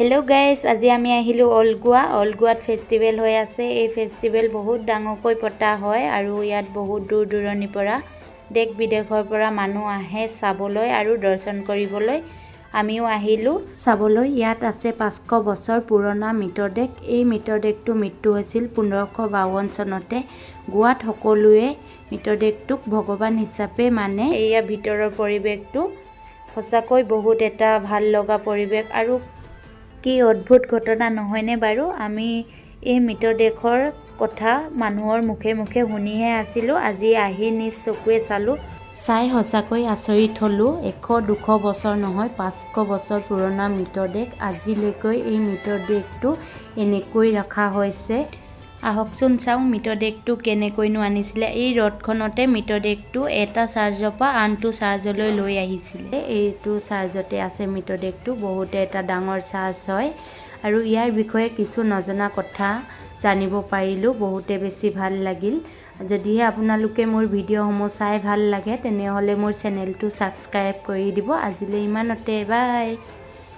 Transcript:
Hello' guys, আজি আমি আহিলোঁ অল্ড গোৱা। অল্ড গোৱাত ফেষ্টিভেল হৈ আছে। এই ফেষ্টিভেল বহুত ডাঙৰকৈ পতা হয় আৰু ইয়াত বহুত দূৰ দূৰণিৰ পৰা, দেশ বিদেশৰ পৰা মানুহ আহে চাবলৈ আৰু দৰ্শন কৰিবলৈ। আমিও আহিলোঁ চাবলৈ। ইয়াত আছে 500 বছৰ পুৰণা মৃতদেহ। এই মৃতদেহটো মৃত্যু হৈছিল 1552 চনতে। গোৱাত সকলোৱে মৃতদেহটোক ভগৱান হিচাপে মানে। এয়া ভিতৰৰ পৰিৱেশটো, সঁচাকৈ বহুত এটা ভাল লগা পৰিৱেশ। আৰু কি অদ্ভুত ঘটনা নহয়নে বাৰু? আমি এই মৃতদেহৰ কথা মানুহৰ মুখে মুখে শুনিহে আছিলোঁ। আজি আহি নিজ চকুৱে চালোঁ, চাই সঁচাকৈ আচৰিত হ'লোঁ। 100-200 বছৰ নহয়, 500 বছৰ পুৰণা মৃতদেহ, আজিলৈকে এই মৃতদেহটো এনেকৈ ৰখা হৈছে। আহকচোন চাওঁ মৃতদেহটো কেনেকৈনো আনিছিলে। এই ৰথখনতে মৃতদেহটো এটা চাৰ্চৰ পৰা আনটো চাৰ্চলৈ লৈ আহিছিলে। এইটো চাৰ্চতে আছে মৃতদেহটো। বহুতে এটা ডাঙৰ চাৰ্চ হয় আৰু ইয়াৰ বিষয়ে কিছু নজনা কথা জানিব পাৰিলোঁ। বহুতে বেছি ভাল লাগিল। যদিহে আপোনালোকে মোৰ ভিডিঅ'সমূহ চাই ভাল লাগে, তেনেহ'লে মোৰ চেনেলটো ছাবস্ক্ৰাইব কৰি দিব। আজিলৈ ইমানতে, বাই।